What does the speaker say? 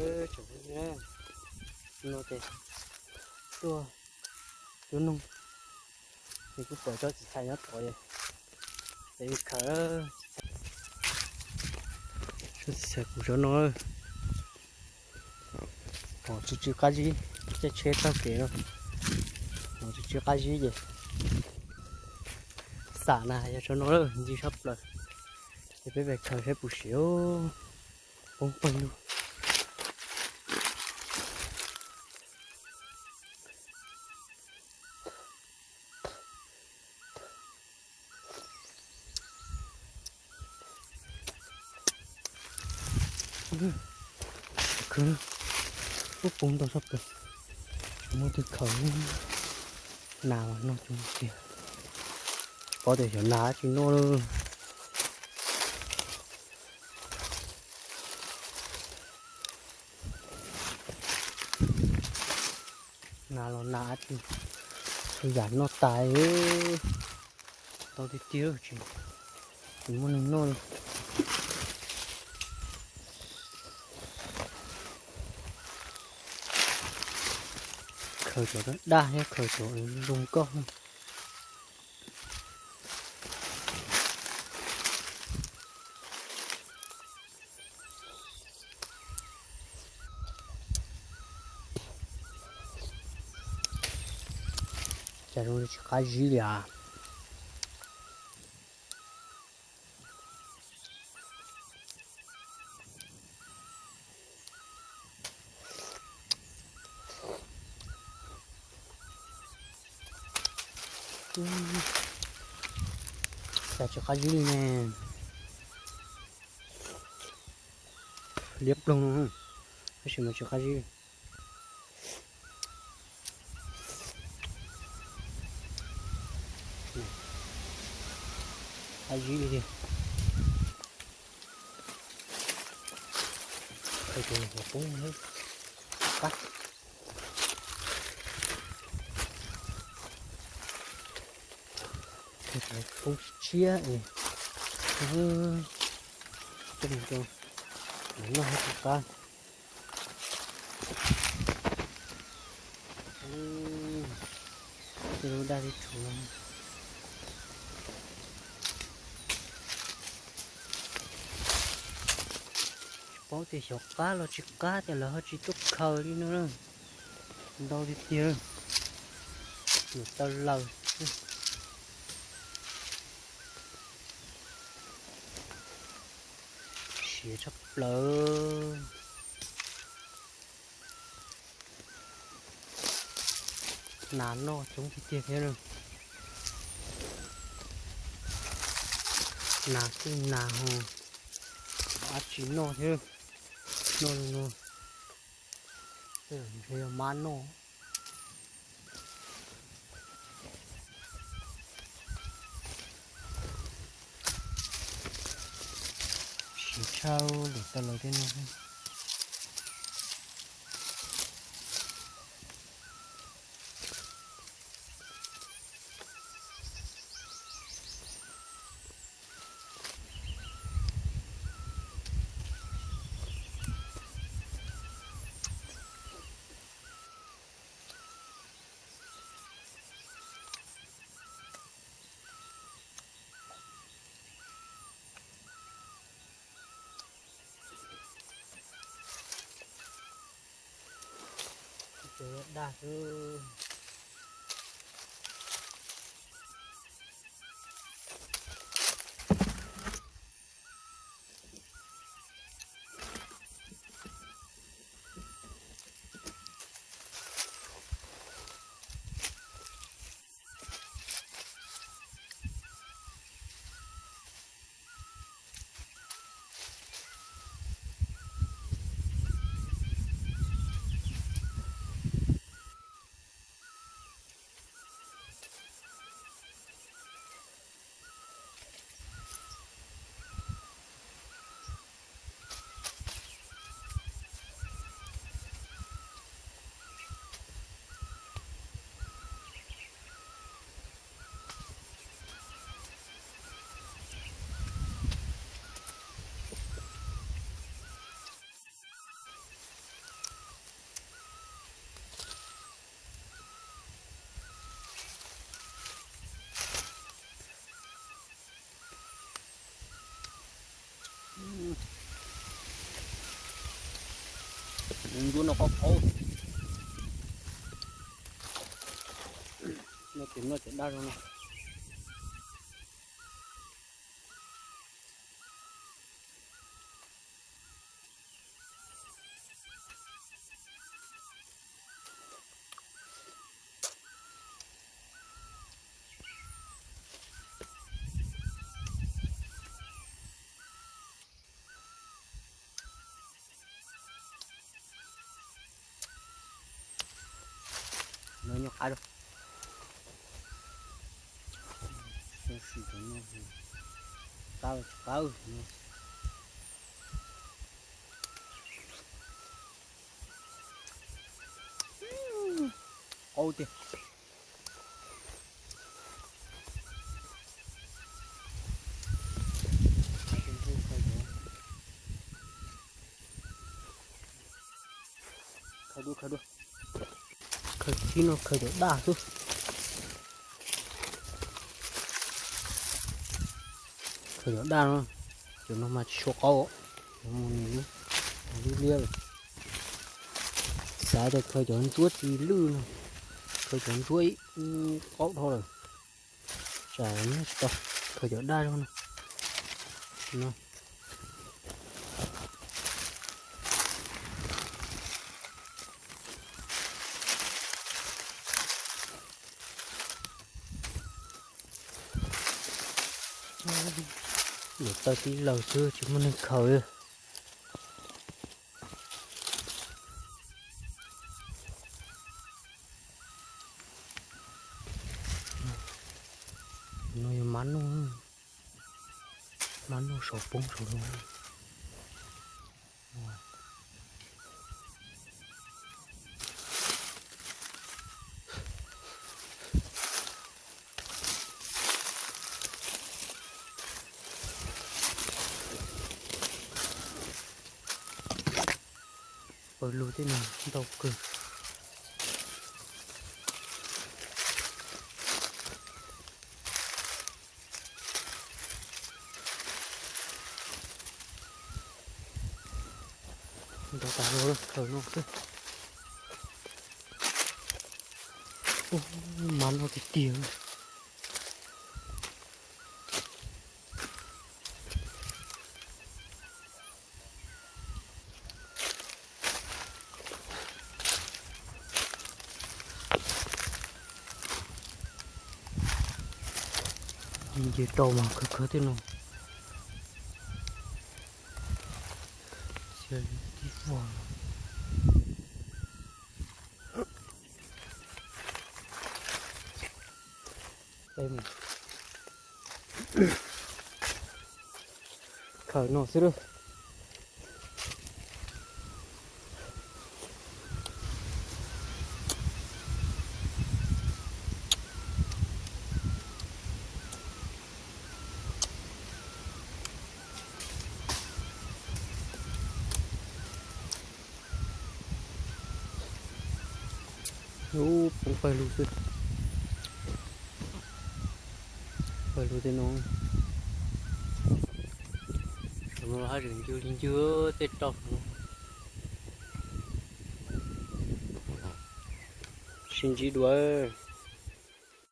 Tseem no ces tuaj cuab noog, ces kuj pom tsob txiv txhais nyob tod, ces khaws tsob txiv txhais kuv tsob no. Ho tsw tsw qab zib, caij tsheb taug kev no, ho tsw tsw qab zib ces xam na yog tsob no lawm, ntxim tshaj plaws. Ces peb pais khaws saib puas siav, poob pawg lug. Khwv, ub, poob ntau tshaj plaws, tsis muaj twg khaws. Nas los noj coob tiag, tsis paub tias xyov nas dab tsi noj lawm. Nas los nas dab tsi, txhua yam noj tas, ntau tiag tiag, tsis muaj neeg noj li. Khaws cov daj daj thiab khaws cov zoo nkauj. Cas zoo li tsis qab zib li as. Cas tsis qab zib li ne. Liab ploog no, tab sis mas tsis qab zib. Qab zib li tiag. Qab. Poob tshiab es, coj mus rau noj thiab tsis qab. Tej lub daj lub tshuv no, tsis paub tias xyov qab los tsis qab, tias lawv ho tsis tuaj khaws li no na. Ntau tiag tiag, nws taw laws. Siav tshaj plaws. Nas noj coob tiag tiag thiab. Nas kuj nas ho, dab tsi noj thiab. Noj li no, ntshe yog mab noj. Siav tshaj, lawm tau los tej no. Dag xwb. Ntsuab no qaub qaub. No ces no ces daj zoo no. No nyob qab rau. Tab sis cov no qab los tsis qab no. Qaub tiag. Khaws dua, khaws dua. Khaws tib no khaws cov daj xwb. Khaws cov daj no, cov no mas tsis tshua qaub, cov no nws liab liab lawm. Xav tias khaws cov ntsuab tsis lwj no, khaws cov ntsuab qaub dhau lawm. Tsam nyob tsis tau, khaws cov daj zog no. No. Yuav tawg tib lawg xwb tsis muaj neeg khaws li. No yog mab noj, mab noj saum poob saum loo. Pawg lug tej no ntau kawg. Ntau tas zog, khaws no xwb. Ub, mab noj tiag tiag. Nce rau mas khawv khawv tej no. Tib vog. Khaws no xwb lawm. Ub, poob pawg lug xwb. Pawg lug tej no. Tam no haj tseem ncw li ncw tej rau no. Sib ntsib dua.